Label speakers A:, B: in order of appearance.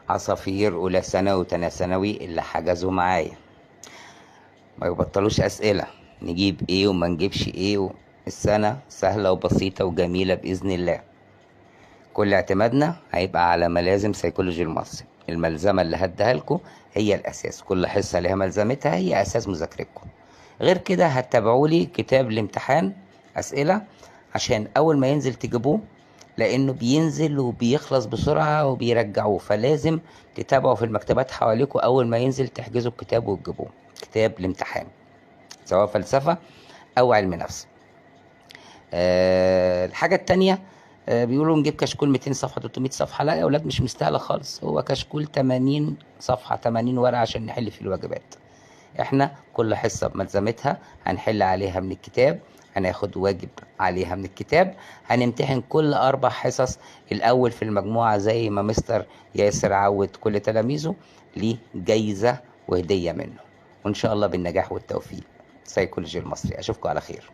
A: عصافير أولى ثانوي وتانية ثانوي اللي حجزوا معايا ما يبطلوش أسئلة، نجيب إيه وما نجيبش إيه. السنة سهلة وبسيطة وجميلة بإذن الله. كل اعتمادنا هيبقى على ملازم سيكولوجي المصري. الملزمة اللي هديها لكم هي الأساس، كل حصة لها ملزمتها، هي أساس مذاكرتكم. غير كده هتتابعوا لي كتاب الامتحان أسئلة عشان أول ما ينزل تجيبوه، لأنه بينزل وبيخلص بسرعة وبيرجعوه، فلازم تتابعوا في المكتبات حواليكم، أول ما ينزل تحجزوا الكتاب وتجيبوه، كتاب الامتحان سواء فلسفة أو علم نفس. الحاجة التانية، بيقولوا نجيب كشكول 200 صفحة 300 صفحة. لا يا أولاد، مش مستاهلة خالص، هو كشكول 80 صفحة 80 ورقة عشان نحل فيه الواجبات. احنا كل حصة بملزمتها هنحل عليها من الكتاب، هناخد واجب عليها من الكتاب، هنمتحن كل 4 حصص الأول في المجموعة زي ما مستر ياسر عود كل تلاميذه ليه جايزة وهدية منه، وإن شاء الله بالنجاح والتوفيق. سيكولوجي المصري، أشوفكم على خير.